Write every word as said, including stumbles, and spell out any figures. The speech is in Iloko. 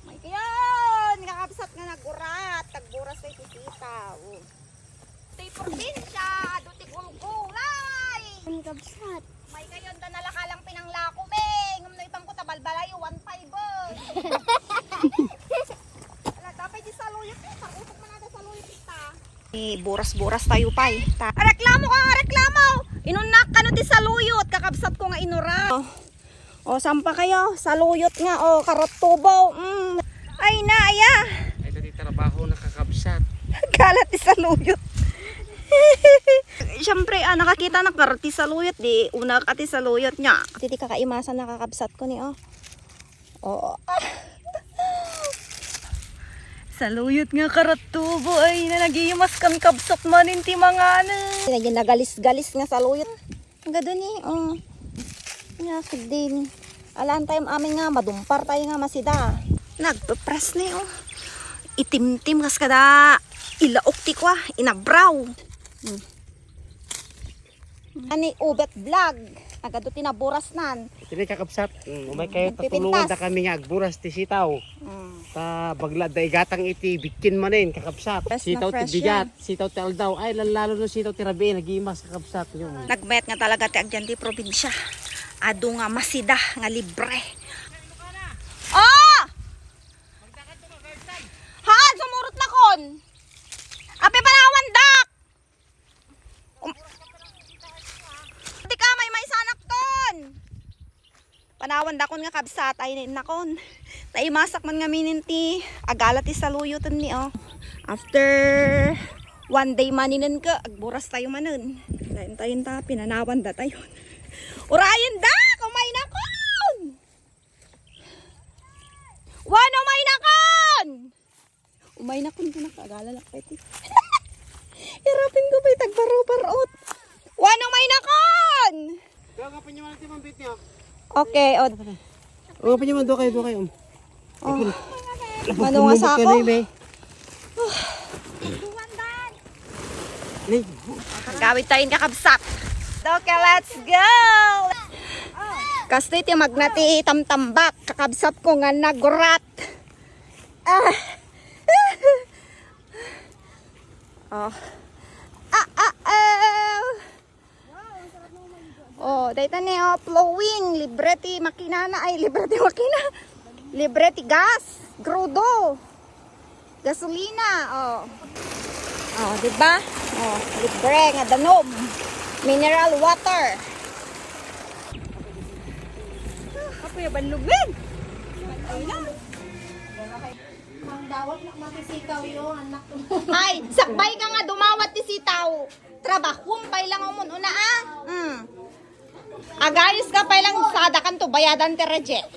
May kayon, kakabsat nga nagurat, tagburas kay ti sitaw. Ti probinsya, adu ti gulgulay. Ang kabsat. May kayon, da nalakalang pinanglako, be. Ngem no ipangko ta balbalayo, one five, eh. Ala, dapat di saluyot, eh. Parusok man ada saluyot, ita. Eh, buras-buras tayo pa, eh. Ta- reklamo ka, reklamo! Inunnak kano ti saluyot, kakabsat ko nga inura. O, sampa kayo, saluyot nga, o, karot tubo. Mm. Ay na, aya. Ay, dati trabaho nakakabsat. Galat ti saluyot. Siyempre, ah, nakakita na karot ti saluyot, di una ka ti saluyot nga. Dati kakaimasan nakakabsat ko ni, o. Oo. Saluyot nga karot tubo, ay na nagimas kan kabsat manen ti mangana. Naging nagalis-galis nga saluyot. Ang gado ni, o. Nga, kadin. Alaan tayo amin nga, madumpar tayo nga masida. Nagpepres ni, o. Itimtim kas kada ilaok ti kwa, inabraw. Hmm. Ani Ubet Vlog. Agado ti naburasnan. Iti ni kakabsat. Mm, umay kayo, nagpipintas. Tatulungan da kami nga agburas ti sitaw. Mm. Ta bagla da igatang iti bitkin manen, kakabsat. Fresh na sitaw ti fresh bigat, yan. Sitaw ti aldaw. Ay, lalo no sitaw ti rabii, nagimas, kakabsat. Yun. Nagmayat nga talaga ti agyan ti probinsya. Adu nga masida nga libre. Oh! Haan, sumurot na kon. Ape panawan dak. Um, di ka may may sanak ton. Panawan dakon nga kabsat, ay nakon. Naimasak man nga minin ti agala ti saluyot ni, o. After one day maninen ka, agburas tayo manen. Tayon, tayon ta, pinanawan da tayon. Urayen da, kumay nakon! Wano may nakon! Umay nakon ka nakagala na pwede. Irapin ko pa'y tagbarobarot. Wano may nakon! Doon ka pa niyo, Ma'am Bit niyo. Okay, o. Doon ka pa niyo, doon kayo, doon kayo. O. Mano nga sako? Gawid tayo kakabsat. Okay, let's go! Kastoy ti magna ti tamtambak. Kakabsat ko nga nagurat. Ah. Oh. Ah, ah, ah. Oh, dayta ni, oh, flowing. Libre ti makinana. Ay, libre ti makina. Libre ti gas. Grudo. Gasolina, oh. Oh, di ba? Oh, libre nga danom. Mineral water. Apo ya banlugin. Ay, sakbay ka nga dumawat ti sitaw. Trabahom pay lang umun una, ah. Mm. Agayos ka pay lang, sada kanto bayadan ti reject.